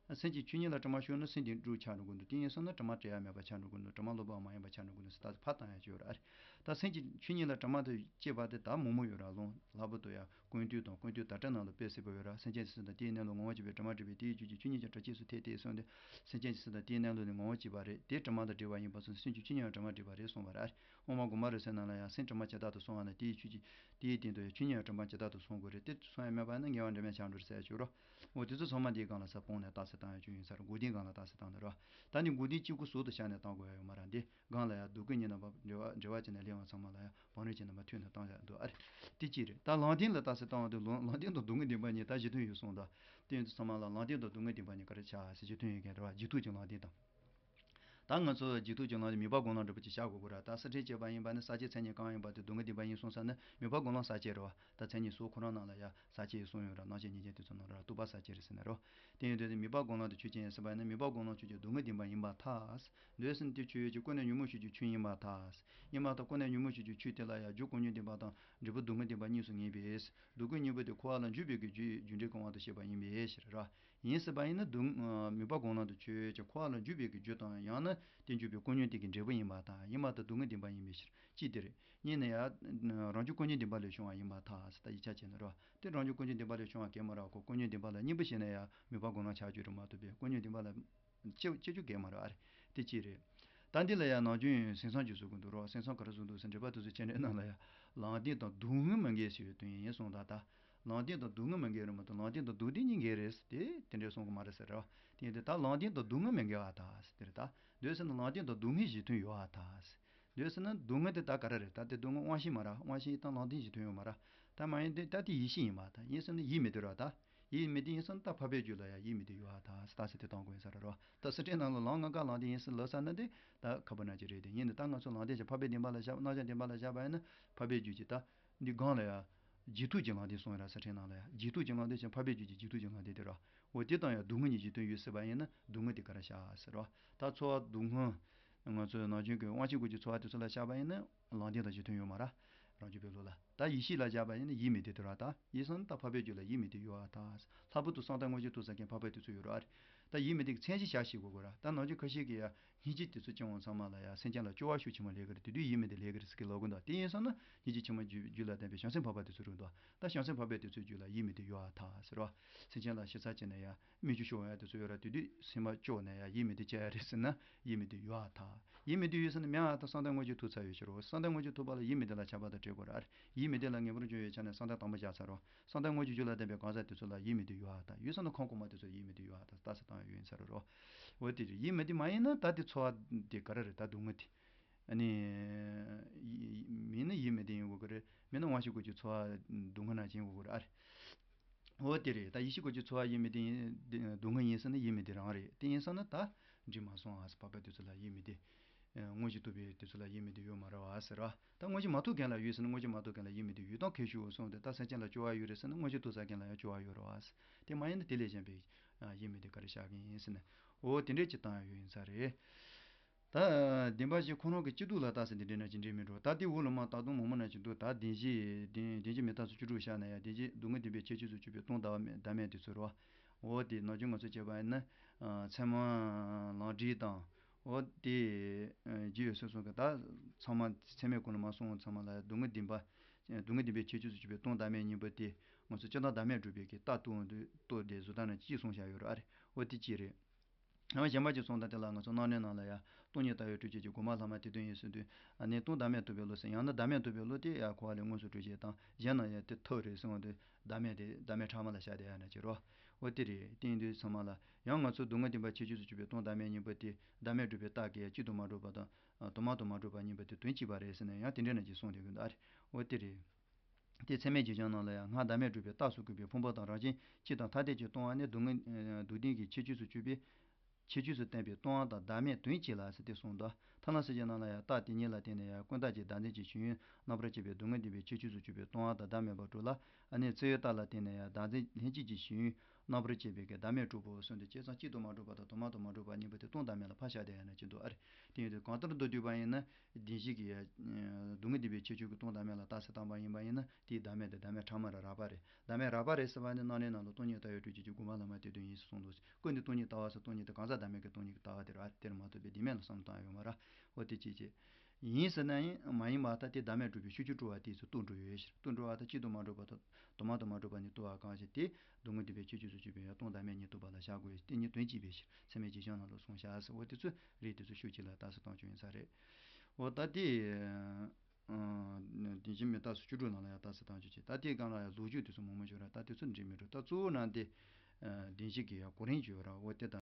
ད། སེམས་ཀྱི་ཆོས་ཉིད་ལ་དྲི་མ་ཞུགས་ན་སེམས་དེ་འཁྲུལ་ཆགས་འགྲོ་གི་འདུག་དེ་ཡིན་སོང་ན་དྲི་མ་བྲལ་ཡ་མེད་པ་ཆགས་འགྲོ་གི་འདུག་དྲི་མ་གློ་བུར་བ་མ་ཡིན་པ་ཆགས་འགྲོ་གི་འདུག་ཟེར། ད་ཕར་བཏང་ཡ་ཅིག་ཡོད་རེད། ཨ་རེད། ད་སེམས་ཀྱི་ཆོས་ཉིད་ལ་དྲི་མ་དེ་བཅད་པ་དེ་ད་མང་པོ་ཡོད་ར། ལུང་ལྷག་པར་དུ་ཡང་ཀུན་བཏུས་དང་། ཀུན་བཏུས་དར་ཊ་ནང་ལ་དཔེ་གསལ་པོ་ཡོད་ར། སེམས་ཅན་སྲིད་དང་དེའི་གནས་ལུགས་ངོ་བོ་གཅིག་པའི་དྲི་མ་བྲལ་བས། དེའི་རྒྱུད་ཀྱི་ཆོས་ཉིད་ཀྱང་དྲི་བཅས་སུ་ཐལ་ཏེ་གསུངས་ཏེ། སེམས་ཅན་སྲིད་དང་དེའི་གནས་ལུགས་ནི་ངོ་བོ་གཅིག་པ་རེད། དེ་དྲི་མ་དང་བྲལ་བ་ཡིན་པ་སོང་ཙང་སེམས་ཀྱི་ཆོས་ཉིད་ཡང་དྲི་མ་བྲལ་བ་རེད་གསུངས་པ་རེད། ཨ་རེད། དབུ་མ་དགོངས་པ་རབ་གསལ་ནང་ལ་ཡང་སེམས་དྲི་མ་ཇི་ལྟར་དུ་སོང་བ་ན། དེའི་ཆོས་ཀྱི། དེའི་སྟེང་དུ་ཡང་ཆོས་ཉིད་ཡང་དྲི་མ་ཇི་ལྟར་དུ་སོང་དགོས་རེད། དེ་སོང་ཡ་མེད་པ་ན་ངེས་པ་འབྲེལ་མེད་ཆགས་འགྲོ་རེད་ཟེར་ཡ་ཅིག་ཡོད་ར། འོ་དེ་ཚོ་ཚང་མ་འདིའི་སྒང་ལ་ས་སྤུངས་ནས་རྟགས་གསལ་བཏང་ཡ་ཅིག་ཡིན་ས་རེད། འགོག་བདེན་སྒང་ལ་རྟགས་གསལ་བཏང་ནི་རེད་བ། ད་ནི་འགོག་བདེན་གཅིག་པུ་ཟུར་དུ་བཞག་ནས་བཏང་དགོས་ཡ་ཡོད་མ་རེད། འདི་སྒང་ལ་ཡང་སྡུག་ཀུན་གཉིས་རྣམ་པར་འབྲེལ་བ། འབྲེལ་བ་བྱས་ནས་གླེང་བ་ཚང་མ་ལ་ཡང་བང་རིམ་བྱས་ནས་མར་མཐུད་ནས་བཏང་ཡ་འདུག་ཨ་རེད། དེ་གཅིག་རེད། ད་ལམ་བདེན་ལ་རྟགས་གསལ་བཏང་བ་དེ་ལམ། ལམ་བདེན་དང་སྡུག་བསྔལ་བདེན་པ་གཉིས་ད་གཞི་མཐུན་ཡོད་གསུངས་དང་། དེ་ཡིན་དུས་ཚང་མ་ལ་ལམ་བདེན་དང་སྡུག་བསྔལ་བདེན་པ་གཉིས་ག་རེ་ཆགས་ཟེར། གཞི་མཐུན་ཡོད་མཁན་རེད་བ། རྗེས་ཐོབ་ཀྱི་ལམ་བདེན་དང་། ད་ང་ཚོ་རྗེས་ཐོབ་ཀྱི་ལམ་དེ་མོས་པ་སྒོམ་ལམ་འདྲ་པོ་ཅིག་བཞག་དགོས་ཀྱི་རེད། ད་སྲིད་ཁྲིམས་བཅད་པ་ཡིན་པ་ནི་ཟག་བཅས་མཚན་ཉིད་གང་ཡིན་པ་དེ་སྡུག་བསྔལ་བདེན་པ་ཡིན་གསུངས་ས་ནི་མོས་པ་སྒོམ་ལམ་ཟག་བཅས་རེད་བ། ད་མཚན་ཉིད་ཟུར་ཁོ་རང་ནང་ལ་ཡང་ཟག་བཅས་གསུངས་ཡོད་ར། སྣང་ཆ་ཉེར་བཞི་དེ་ཚོ་ནང་ར་རྟོག་པ་ཟག་བཅས་རེད་ཟེར་ནས་རོ། དེ་ཡིན་དུས་མོས་པ་སྒོམ་ལམ་དུ་ཆོས་ཅན་ཡིན་ཟེར་བ་ཡིན་ན། མོས་པ་སྒོམ་ལམ་ཆོས་ཅན་སྡུག་བསྔལ་བདེན་པ་ཡིན་པར་ཐལ། འདོད་ཟེར་ན་དེ་ཆོས་ཅན་ཀུན་ནས་ཉོན་མོངས་ཆོས་ཀྱི་ཆོས་ཡིན་པར་ཐལ། ཡིན་པར་ཐལ། ཀུན་ནས་ཉོན་མོངས་ཆོས་ཀྱི་ཆོས་དེ་ལ་ཡང་རྒྱུ་ཀུན་ཉོན་བདེན་པ་དང་འབྲས་བུ་སྡུག་བསྔལ་བདེན་པ་གཉིས་སུ་ངེས་པས། སྡུག་ཀུན་གཉིས་པོ་དེ་འཁོར་བ་ལ་འཇུག་པའི་གི་རྒྱུ་ཡིན། རྒྱུ་འབྲས་ཀྱི་དབང་དུ་བྱས་པ་ཡིན་པའི་ཕྱིར་ར། ཡིན་ཟེར་བ་ཡིན་ན་སྡུག་མོས་པ་སྒོམ་ལམ་དུ་ཆོས་ཅན་འཁོར་བ་ལ་འཇུག་པའི་གི་རྒྱུ་དང་། ཡང་ན་དེ་འཇུག་པའི་ཀུན་ཉོན་དེ་གི་འབྲས་བུ་ཡིན་པར་ཐལ། ཡིན་པར་ཐལ། སྡུག་བསྔལ་བདེན་པ་ཡིན་པའི་ཕྱིར། གཅིག་དེ་རེད། གཉིས་ནས་ཡང་རང་རྒྱུ་ཀུན་ཉོན་བདེན་པ་ལས་བྱུང་བ་ཡིན་པར་ཐལ་ཟེར། ད་ཡིག་ཆ་བྱས་ན་རོ། དེ་རང་རྒྱུ་ཀུན་ཉོན་བདེན་པ་ལས་བྱུང་བ་གས་མ་རེད། ཁོ་ཀུན་ཉོན་བདེན་པ་ལ་གཉིས་པོ་བྱས་ན་ཡང་མོས་པ་སྒོམ་ལམ་ཆགས་རྒྱུ་རེད་མ་གཏོགས་པའི་ཀུན་ཉོན་བདེན་པ་ལ་སྐྱེ་སྐྱེ་རྒྱུ་གས་མ་རེད། ཨ་རེད། དེ་གཅིག་རེད། ད་འདི་ལ་ཡང་ནམ་རྒྱུན་སེང་བཟང་གཅིག་གསུང་གི་འདུག་རོ། སེང་བཟང་ག་རེ་གསུང་འདུག་ཟེར། འགྲེལ་པ་དེ་ཚོ་སྤྱན་འདྲེན་ནང་ལ་ཡང་ལམ་བདེན་དང་སྡུག་བསྔལ་མི་འགལ་ཞེས་པའི་དོན་ཡིན་གསུངས་དང་། ད་ལམ་བདེན་དང་སྡུག་བསྔལ་མི་འགལ་རེད་མ་གཏོགས་ལམ་བདེན་དང་སྡུག་བདེན་གཉིས་འགལ་རེད་ཟེར་དེ་དེ་འདྲས་གསུང་གི་མ་རེད་ཟེར་རོ། དེ་ཡིན་དུས་ད་ལམ་བདེན་དང་སྡུག་བསྔལ་མི་འགལ་བར་ཐལ་ཟེར་དེ་རེད། ད་འདོད་ཟེར་ན་ལམ་བདེན་དང་སྡུག་བསྔལ་གཞི་མཐུན་ཡོད་པར་ཐལ་ཟེར། འདོད་ཟེར་ན་སྡུག་བསྔལ་དེ་ད་ག་རེ་རེད། ད་དེ་སྡུག་བསྔལ་དབང་ཤེས་མ་རེད། དབང་ཤེས་དང་ལམ་བདེན་གཞི་མཐུན་ཡོད་མ་རེད། ད་མ་ཡིན་དེ་ད་དེ་ཡིད་ཤེས་ཡིན་པར་ཐལ། ཡིན་ཟེར་ན་ཡིད་མི་བདེ་རོ། ད་ཡིད་མི་བདེ་ཡིན་ཟེར་ན་ད་འཕགས་པའི་རྒྱུད་ལ་ཡང་ཡིད་མི་བདེ་ཡོད་པར་ཐལ་ཟེར། ད་ཟེར་དེ་གཏོང་དགོས་ཡིན་ས་རེད་རོ། ད་སྲིད་ཁྲིམས་ནང་ལ་ལམ་ལྔ་ཀ་ལམ་བདེན་ཡིན་ཟེར་ལབ་ས་ན་དེ་ད་ཁ་བུ་ན་ཅིག་རེད། དེ་ཡིན་ནི་ད་ང་ཚོ་ལམ་བདེན་ཅན་འཕགས་པའི་བདེན་པ་ལ་བཞག་རྣམ་གཞག་བདེན་པ་ལ་བཞག་པ་ཡིན་ན་འཕགས་པའི་རྒྱུད་ཀྱི་ད་འདི་སྒང་ལ་ཡང་རྗེས་ཐོབ་ཀྱི་ལམ་བདེན་གསུངས་ཡོད་ར། སྲིད་ཁྲིམས་ནང་ལ་ཡང་རྗེས་ཐོབ་ཀྱི་ལམ་བདེན་ཅན་འཕགས་པའི་རྒྱུད་ཀྱི་རྗེས་ཐོབ་ཀྱི་ལམ་བདེན་དེ་ར། འོ་དེ་དང་ཡང་སྡུག་བསྔལ་གཉིས་གཞི་མཐུན་ཡོད་ཟེར་བ་ཡིན་ན་སྡུག་བསྔལ་དེ་ག་རེ་བཞག་ཟེར་རོ། ད་ཚོར་བ་སྡུག་བསྔལ། ང་ཚོའི་ནམ་རྒྱུན་གྱི་དབང་ཤེས་ཀུན་གྱི་ཚོར་བ་དེ་ཚོ་ལ་བཞག་པ་ཡིན་ན་ལམ་བདེན་དང་གཞི་མཐུན་ཡོད་མ་རེད། རང་རྒྱུད་པའི་ལུགས་ལ། ད་ཡིད་ཤེས་ལ་བཞག་པ་ཡིན་ན་ཡིད་མི་བདེ་དེ་ར། ད་ཡིད་ཟེར་ན་ད་འཕགས་པའི་རྒྱུད་ལ་ཡིད་མི་བདེ་ཡོད་པར་ཐལ། ལྷག་པར་དུ་བསམ་གཏན་དངོས་གཞི་ཐོབ་ཚར་མཁན་འཕགས་པའི་དུས་ཚོད་ཡོད་ར། ཨ་རེད། ད་ཡིད་མི་བདེ་གི་མཚན་གཞི་བཞག་ཤེས་དགོས་ཀྱི་ར། ད་ནམ་རྒྱུན་ཁ་ཤས་ཀྱིས་ཡང་སྙིང་རྗེ་དེ་ཚོ་སྐྱེ་བ་ཚང་མ་ལ་ཡང་སེམས་ཅན་ལ་སྐྱོ་བ་ཤུགས་ཆེན་པོ་སླེབས་ཀྱི་རེད། དེ་དུས་ཡིད་མི་བདེ་སླེབས་ཀྱི་རེད་ཟེར་གྱི་ལབ་ཀྱི་འདུག་དེ་ཡིན་ཟེར་ན་སྙིང་རྗེ་ཆེན་པོ་རྒྱུད་རྒྱུད་ལ་ལྡན་པའི་བྱང་སེམས་འཕགས་པ་དེ་ཚོ་རེད་འདུག་ད་བྱང་སེམས་འཕགས་པའི་དེ་ཚོའི་རྒྱུད་ལ་ཡིད་མི་བདེ་ཡོད་པར་ཐལ་ཟེར་རོ། སེམས་ཅན་ལ་ཞིབ་ཚགས་བྱས་ནས་ཡང་སྨོན་ཅིང་ཤོར་བ་ཡ་དེ་ཚོ་ཡོད་ར། དེ་དུས་སེམས་པ་སྐྱོ་ནས་ཡང་ཡིད་མི་བདེ་སྐྱེ་ཡ་རེད་ཟེར་ན་ཡིད་མི་བདེ་ཡོད་པར་ཐལ། ཡིད་མི་བདེ་ཡོད་ཟེར་ན་མིང་ང་ད་བསམ་གཏན་དངོས་གཞི་ཐོབ་ཚར་ཡོད་ཕྱིར་རོ། བསམ་གཏན་དངོས་གཞི་ཐོབ་པ་ལ་ཡིད་མི་བདེ་ལ་ཆགས་པ་དང་བྲལ་དགོས་ར། ཡིད་མི་བདེ་ལ་ངེས་པར་འབྱུང་བའི་ཆ་ནས་བསམ་གཏན་དང་པོ་བཞག་ཚར་རོ། བསམ་གཏན་དངོས་གཞི་རྒྱུད་ལ་ལྡན་པའི་གང་ཟག་དེ་ཚོ་ལ་ཡིད་མི་བདེ་ཡོད་པར་ཐལ། ཡོད་ཟེར་ན་ཁམས་གོང་མ་དེ་ཚོ་ལ་ཡིད་མི་བདེ་ཡོད་པར་ཐལ། རྟགས་གསལ་བཏང་ཡ་ཡོད་ཡིན་ས་རེད་རོ། འོ་དེ་རེད། ཡིད་མི་བདེ་མ་ཡིན་ན་ད་དེ་ཚོར་བ་དེ་ག་རེ་རེད། ད་སྡུག་བསྔལ་དེ། ཨ་ནི། ཡི་མིན་ན་ཡིད་མི་བདེ་ཡིན་དགོས་ཀྱི་རེད། མིན་ན་དབང་ཤེས་ཀུན་གྱི་ཚོར་བ་སྡུག་བསྔལ་ནང་བཞིན་ཡིན་དགོས་ཀྱི་རེད། ཨ་རེད། འོ་དེ་རེད། ད་ཡིད་ཤེས་ཀུན་གྱི་ཚོར་བ་ཡིད་མི་བདེ་ཡིན། སྡུག་བསྔལ་ཡིན་ཟེར་ན་ཡིད་མི་བདེ་རང་རེད། དེ་ཡིན་ཟེར་ན་ད་འདྲིས་མ་སོང་ཨ་ཟེར། འཕགས་པའི་དེ་ཚོ་ལ་ཡིད་མི་བདེ། དངོས་གཞི་རྟོགས་པའི་དེ་ཚོ་ལ་ཡིད་མི་བདེ་ཡོད་མ་རེད་བ་ཟེར་བ། ད་དངོས་གཞི་མ་རྟོགས་མཁན་ལ་ཡོད་ཟེར་ན་དངོས་གཞི་མ་རྟོགས་མཁན་ལ་ཡིད་མི་བདེ་ཡོད་དང་ཁྱད་ཞུགས་སོང་སྟེ། ད་སེམས་ཅན་ལ་སྐྱོ་བ་ཡོད་རེད་ཟེར་ན་དངོས་གཞི་རྟོགས་ཚར་མཁན་ལ་ཡང་སྐྱོ་བ་ཡོད་རེད་བ་ཟེར། དེ་མ་ཡིན་ན་དེ་ལས་གཞན་པའི་ཡིད་མི་བདེ་ག་རེ་བཞག་གི་ཡིན་ཟེར་ན། འོ་དེ་འདྲས་ཅིག་བཏང་ཡ་ཡོད་ཡིན་ས་རེད། ད་བདེན་པ་བཞི་ཁོ་རང་གི་སྐྱིད་སྡུག་ལ་རྟགས་ཟེར་འདི་འདྲ་ན་ཅི་འདྲའི་མི་འགྲོ། ད་དེ་འོག་ལ་མ་བཏགས་སྡོམ་མང་པོ་ན་ཅི་འདུག་ད་བདེན་བཞི་བདེན་བདེན་བཞི་མི་རྟག་སོགས་བཅུ་དྲུག་བཞག་ན་ཡང་བདེན་བཞི་སྡུག་བསྔལ་བདེན་པའི་ཁྱད་ཆོས་སུ་གྱུར་པའི་སྟོང་བདག་མེད་དེ་ཚོ་རོ། འོ་དེ་ནམ་རྒྱུན་ང་ཚོ་བྱས་པ་ཡིན་ན་ཚད་མ་ལམ་འབྲས་དང་། འོ་དེ་རྗེས་ཡོད་སོ་སོ་གི་ད་ཚང་མ་ཚད་མའི་སྐོར་ལ་མ་སོང་ཚང་མ་ལ་སྡུག་བསྔལ་བདེན་པ། སྡུག་བསྔལ་བདེན་པའི་ཁྱད་ཆོས་སུ་གྱུར་པའི་སྟོང་བདག་མེད་གཉིས་པོ་དེ་ང་ཚོ་སྤྱིར་བཏང་བདག་མེད་སྒྲུབ་པའི་གི་རྟགས་སྟོན་དུ་གཏོད་དེ་བཟོ་ལྟ་ན་ཅི་གསུངས་བཞག་ཡོད་རེད། ཨ་རེད། འོ་དེ་ཅི་རེད། ཡང་གཞན་པ་ཅིག་སོང་ད་དེ་ལ་ང་ཚོ་སྣང་བརྙན་ནང་ལ་ཡང་སྟོང་ཉིད་ལྟ་བའི་སྤྲོས་བཅས་ཀྱི་དགོངས་པ་ལྷག་མ་དེ་དོན་ཡིན་ཟེར་དུས། ཨ་ནི་སྟོང་བདག་མེད་རྟོགས་པའི་བློ་ཟེར། ཡང་ན་བདག་མེད་རྟོགས་པའི་བློ་དེ་ཡང་འཁོར་བ་ལས་དངོས་སུ་གྲོལ་བྱེད་དང་གཞན་ན་ཡང་དེ་ཐུག་རེད་ཟེར་འོང་དུས་བདག་མེད་དེ་བདག་མེད་ཕྲ་མ་ལ་བཞག་བསྡད་ཡ་ན་ཅི་རོ། འོ་དེ་རེད། དེ་ཡིན་དུས་ཚང་མ་ལ་ཡང་ང་ཚོ་སྡུག་བསྔལ་བདེན་པ་ཁྱད་ཆོས་སུ་གྱུར་པའི་སྟོང་བདག་མེད་གཉིས་པོ་དེ་བདག་མེད་སྒྲུབ་པའི་རྟགས་ཀྱིས་གཅིག་ཏུ་མ་གྲུབ་པ་དང་དུ་མ་དུ་མ་གྲུབ་པ་གཉིས་པོ་དེ་དོན་གཅིག་པ་རེད་ཟེར་ན་ཡང་དེ་འདྲ་ན་ཅིག་གསུངས་བསྡད་ཀྱི་འདུག་ཨ་རེད། འོ་དེ་རེད། དེ་ཚད་མའི་རྗེས་འཇོག་ནང་ལ་ཡང་སྔར་བདག་མེད་སྒྲུབ་པའི་རྟགས་སུ་བཀོད་པའི་ཕུང་པོ་དང་རང་བཞིན་སྤྱི་དང་ཐ་དད་ཀྱིས་སྟོང་པ་ནི་སྡུག་བསྔལ་སྡུག་བདེན་གྱི་ཁྱད་ཆོས་སུ་གྱུར་པའི་ཁྱད་ཆོས་སུ་བསྟན་པའི་སྟོང་པ་དང་བདག་མེད་དོན་གཅིག་ལ་ཟེར་ཏེ་གསུངས་འདུག་ཐ་ན་སེམས་ཀྱི་ནང་ལ་ཡང་རྟགས་དེ་ཉིད་ལ་བརྟེན་ནས་ཡང་ཀུན་བརྟགས་ཀྱི་བདག་འཛིན་གྱི་ཤེས་ཡོན་རྣམ་པར་དཔྱད་པའི་སྡུག་བསྔལ་བདེན་པའི་ཁྱད་ཆོས་སུ་གྱུར་པའི་སྟོང་པ་དང་བདག་མེད་པ་དྲུག་ལ། ཨ་ནི་ཚད་ཡོད་རྟགས་ལ་བརྟེན་ནས་ཡང་བདག་འཛིན་ལྷན་སྐྱེས་ཀྱི་ཤེས་ཡོན་རྣམ་པར་དཔྱད་པའི་གི་བདག་མེད་དྲུག་པོ་གསུངས་ཏེ། བྱས་ཙང་གཅིག་ཏུ་མ་གྲུབ་པ་དང་དུ་མ་དུ་མ་གྲུབ་པ་གཉིས་པོ་དེ་སྟོང་བདག་མེད་ལ་ཕར་བཞག་བསྡད་ཡ་ན་ཅི་འདུག་ཨ་རེད། དེ་ཡིན་དུས་གང་ལྟར་མདོར་བསྡུས་པ་ཡིན་ན། བདེན་བཞི་གི་ཡ། སྡུག་བསྔལ་བདེན་པའི་ཁྱད་ཆོས་ཀྱི་སྟོང་བདག་མེད་ལ་རྟགས་གསལ་བཏང་པ་ཡིན་པ་ཡིན་ན། དེའི་བདག་མེད་དེ་བདག་མེད་ཕྲ་མོ་ར་རགས་པ་རེད། བདག་མེད་རགས་པ་རེད་ཟེར་བ་ནི་རྣམ་འགྲེལ་ནང་ལ་སྟོང་ཉིད་ལྟ་བའི་སྤྲོས་བཅས་ཀྱི་དགོངས་པ་བླ་མ་དེ་དོན་ཡིན་ཞེས་གསུངས་འདུག་ཀུན་ནས་སྟོང་ཉིད་ལྟ་བ་ཟེར་སྟོང་ཉིད་དེ་གང་ཟག་བདག་མེད་ཀྱི་སྟོང་ཉིད་ཀྱི་ལྟ་བ་དེ་རེད་ཨ། དེར་མ་ལྟོས་པའི་བདེན་མེད་ལ་བསམ་བློ་བཏང་ཡ་ཡོད་མ་རེད། འོ་དེ་ཅིག་བྱས། ཡིན་ཟེར་ན་ཡིན་མ་ཡིན་པ་ལྟ་སྟེ་བདག་མེད་སྒྲུབ་པའི་ཤེས་བྱ་སྤྲོས་པ་དེ་ཚོ་རྟོགས་འགྲོ་ཡོད་ཕྱིར། རྟོགས་འགྲོ་བ་དང་གཅིག་ཏུ་མ་གྲུབ་པ་དང་དུ་མ་དུ་མ་གྲུབ་པ་གཉིས་རྟོགས་པ་གང་ཞིག་དེ་སྡུག་བསྔལ་བདེན་པའི་ཁྱད་ཆོས་སུ་གྱུར་པའི་ཡང་སྟོང་བདག་མེད་གཉིས་རྟོགས་པ་ལ་བཞག་དགོས་ཡོད། དེ་གཉིས་དོན་གཅིག་པའི་ཕྱིར་ཚད་མའི་རྗེས་འཇོག་ནང་ལ་གསུངས་བཞག་ཟེར། འོ་དེ་ཚོ་རིགས་དེ་ཚོ་ཤུགས་གཅིག་ལ་རྟགས་གསལ་བཏང་ཆོག་ཡིན་ས་རེད། འོ་ད་དེ། བདེན་བཞི་མི་རྟག་སོགས་བཅུ་དྲུག་ནང་ལ་ཡང་རྟགས་གསལ་བཏང་ཆོག་ཅིག་ད་དེའི་སྒང་ལ་ཡང་ལོ་རྒྱུས་དེ་ཚོ་མང་པོ་ཡོད་ར། ད་དེ་ཚོ་འགྲིག་མི་འགྲོ། ད་གཙོ་བོ་ནང་དེ། བདེན་བཞི་གི་ཡང་གོ་རིམ་ཅིག་ཡོད་ར། འོ་དེ་དང་།